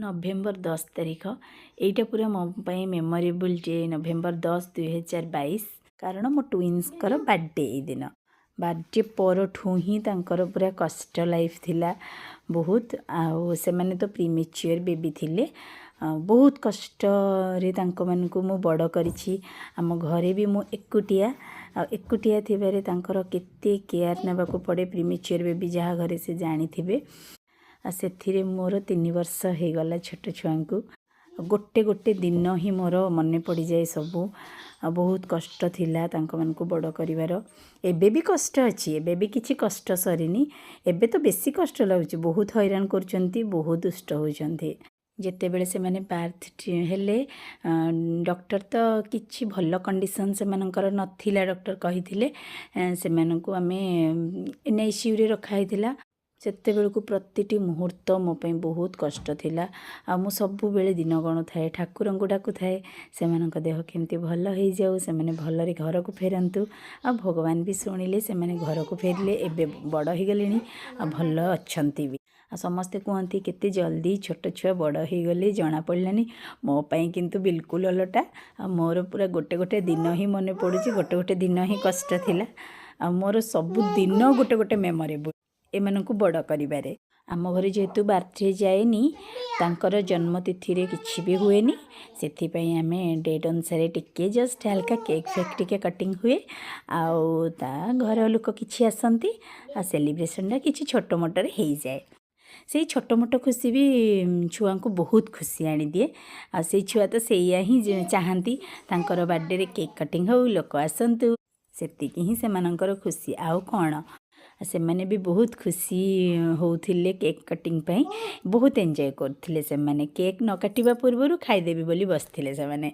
November 10 ତାରିଖ, ଏଇଟା ପୁରା ମୋ ପାଇଁ ମେମୋରେବୁଲ୍ ଡେ, ନଭେମ୍ବର 10, 2022। କାରଣ ମୋ ଟୁଇନ୍ସଙ୍କର ବାର୍ଥଡେ ଏଇ ଦିନ। ବାର୍ଥଡେ ପରଠୁ ହିଁ ତାଙ୍କର ପୁରା କଷ୍ଟ ଲାଇଫ୍ ଥିଲା ବହୁତ। ଆଉ ସେମାନେ ତ ପ୍ରିମେଚ୍ୟୁର୍ ବେବି ଥିଲେ। ଆଉ ବହୁତ କଷ୍ଟରେ ତାଙ୍କମାନଙ୍କୁ ମୁଁ ବଡ଼ କରିଛି। ଆମ ଘରେ ବି ମୁଁ ଏକୁଟିଆ, ଆଉ ଏକୁଟିଆ ଥିବାରେ ତାଙ୍କର କେତେ କେୟାର ନେବାକୁ ପଡ଼େ, ପ୍ରିମେଚ୍ୟୁର୍ ବେବି ଯାହା ଘରେ ସେ ଜାଣିଥିବେ। ଆଉ ସେଥିରେ ମୋର 3 ବର୍ଷ ହେଇଗଲା ଛୋଟ ଛୁଆଙ୍କୁ। ଗୋଟେ ଗୋଟେ ଦିନ ହିଁ ମୋର ମନେ ପଡ଼ିଯାଏ ସବୁ। ଆଉ ବହୁତ କଷ୍ଟ ଥିଲା ତାଙ୍କମାନଙ୍କୁ ବଡ଼ କରିବାର। ଏବେ ବି କଷ୍ଟ ଅଛି, ଏବେ ବି କିଛି କଷ୍ଟ ସରିନି। ଏବେ ତ ବେଶୀ କଷ୍ଟ ଲାଗୁଛି। ବହୁତ ହଇରାଣ କରୁଛନ୍ତି, ବହୁତ ଦୁଷ୍ଟ ହେଉଛନ୍ତି। ଯେତେବେଳେ ସେମାନେ ବାର୍ଥ ହେଲେ, ଡକ୍ଟର ତ କିଛି ଭଲ କଣ୍ଡିସନ୍ ସେମାନଙ୍କର ନଥିଲା। ଡକ୍ଟର କହିଥିଲେ, ସେମାନଙ୍କୁ ଆମେ ଏନ୍ଆଇସିୟୁରେ ରଖା ହେଇଥିଲା। ସେତେବେଳକୁ ପ୍ରତିଟି ମୁହୂର୍ତ୍ତ ମୋ ପାଇଁ ବହୁତ କଷ୍ଟ ଥିଲା। ଆଉ ମୁଁ ସବୁବେଳେ ଦିନ ଗଣୁଥାଏ, ଠାକୁରଙ୍କୁ ଡାକୁଥାଏ, ସେମାନଙ୍କ ଦେହ କେମିତି ଭଲ ହେଇଯାଉ, ସେମାନେ ଭଲରେ ଘରକୁ ଫେରନ୍ତୁ। ଆଉ ଭଗବାନ ବି ଶୁଣିଲେ, ସେମାନେ ଘରକୁ ଫେରିଲେ। ଏବେ ବଡ଼ ହେଇଗଲେଣି ଆଉ ଭଲ ଅଛନ୍ତି ବି। ଆଉ ସମସ୍ତେ କୁହନ୍ତି, କେତେ ଜଲ୍ଦି ଛୋଟ ଛୁଆ ବଡ଼ ହେଇଗଲେ ଜଣାପଡ଼ିଲାନି। ମୋ ପାଇଁ କିନ୍ତୁ ବିଲକୁଲ ଓଲଟା। ଆଉ ମୋର ପୁରା ଗୋଟେ ଗୋଟେ ଦିନ ହିଁ ମନେ ପଡ଼ୁଛି, ଗୋଟେ ଗୋଟେ ଦିନ ହିଁ କଷ୍ଟ ଥିଲା। ଆଉ ମୋର ସବୁ ଦିନ ଗୋଟେ ଗୋଟେ ମେମୋରେବୁଲ୍ ଏମାନଙ୍କୁ ବଡ଼ କରିବାରେ। ଆମ ଘରେ ଯେହେତୁ ବାର୍ଥଡେ ଯାଏନି, ତାଙ୍କର ଜନ୍ମତିଥିରେ କିଛି ବି ହୁଏନି, ସେଥିପାଇଁ ଆମେ ଡେଟ୍ ଅନୁସାରେ ଟିକେ ଜଷ୍ଟ ହାଲକା କେକ୍ ଫେକ୍ ଟିକେ କଟିଂ ହୁଏ ଆଉ ତା ଘର ଲୋକ କିଛି ଆସନ୍ତି ଆଉ ସେଲିବ୍ରେସନଟା କିଛି ଛୋଟ ମୋଟରେ ହେଇଯାଏ। ସେଇ ଛୋଟ ମୋଟ ଖୁସି ବି ଛୁଆଙ୍କୁ ବହୁତ ଖୁସି ଆଣିଦିଏ। ଆଉ ସେଇ ଛୁଆ ତ ସେଇଆ ହିଁ ଚାହାନ୍ତି, ତାଙ୍କର ବାର୍ଥଡେରେ କେକ୍ କଟିଂ ହଉ, ଲୋକ ଆସନ୍ତୁ, ସେତିକି ହିଁ ସେମାନଙ୍କର ଖୁସି, ଆଉ କ'ଣ? ଆଉ ସେମାନେ ବି ବହୁତ ଖୁସି ହେଉଥିଲେ କେକ୍ କଟିଂ ପାଇଁ, ବହୁତ ଏନ୍ଜୟ କରୁଥିଲେ ସେମାନେ। କେକ୍ ନ କାଟିବା ପୂର୍ବରୁ ଖାଇଦେବି ବୋଲି ବସିଥିଲେ ସେମାନେ।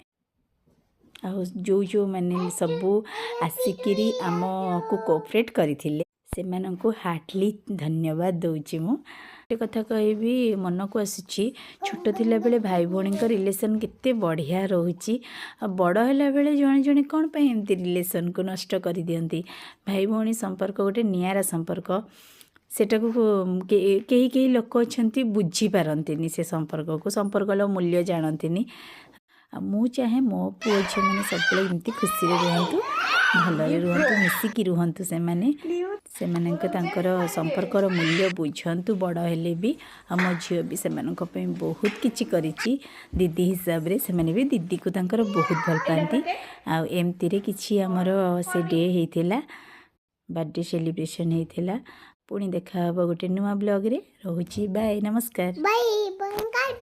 ଆଉ ଯେଉଁ ଯେଉଁମାନେ ସବୁ ଆସିକିରି ଆମକୁ କୋଅପରେଟ୍ କରିଥିଲେ, ସେମାନଙ୍କୁ ହାର୍ଟଲି ଧନ୍ୟବାଦ ଦେଉଛି ମୁଁ। ଗୋଟେ କଥା କହିବି, ମନକୁ ଆସୁଛି, ଛୋଟ ଥିଲାବେଳେ ଭାଇ ଭଉଣୀଙ୍କ ରିଲେସନ୍ କେତେ ବଢ଼ିଆ ରହୁଛି ଆଉ ବଡ଼ ହେଲା ବେଳେ ଜଣେ ଜଣେ କ'ଣ ପାଇଁ ଏମିତି ରିଲେସନ୍କୁ ନଷ୍ଟ କରିଦିଅନ୍ତି? ଭାଇ ଭଉଣୀ ସମ୍ପର୍କ ଗୋଟେ ନିଆରା ସମ୍ପର୍କ। ସେଟାକୁ କେହି କେହି ଲୋକ ଅଛନ୍ତି, ବୁଝିପାରନ୍ତିନି ସେ ସମ୍ପର୍କକୁ, ସମ୍ପର୍କର ମୂଲ୍ୟ ଜାଣନ୍ତିନି। ଆଉ ମୁଁ ଚାହେଁ ମୋ ପୁଅ ଝିଅମାନେ ସବୁବେଳେ ଏମିତି ଖୁସିରେ ରୁହନ୍ତୁ, ଭଲରେ ରୁହନ୍ତୁ, ମିଶିକି ରୁହନ୍ତୁ। ସେମାନେ ସେମାନଙ୍କ ତାଙ୍କର ସମ୍ପର୍କର ମୂଲ୍ୟ ବୁଝନ୍ତୁ ବଡ଼ ହେଲେ ବି। ଆଉ ମୋ ଝିଅ ବି ସେମାନଙ୍କ ପାଇଁ ବହୁତ କିଛି କରିଛି ଦିଦି ହିସାବରେ। ସେମାନେ ବି ଦିଦିକୁ ତାଙ୍କର ବହୁତ ଭଲ ପାଆନ୍ତି। ଆଉ ଏମିତିରେ କିଛି ଆମର ସେ ଡେ ହେଇଥିଲା, ବାର୍ଥଡେ ସେଲିବ୍ରେସନ୍ ହେଇଥିଲା। ପୁଣି ଦେଖା ହେବ ଗୋଟେ ନୂଆ ବ୍ଲଗ୍ରେ। ରହୁଛି, ବାଏ, ନମସ୍କାର। Bye, bye.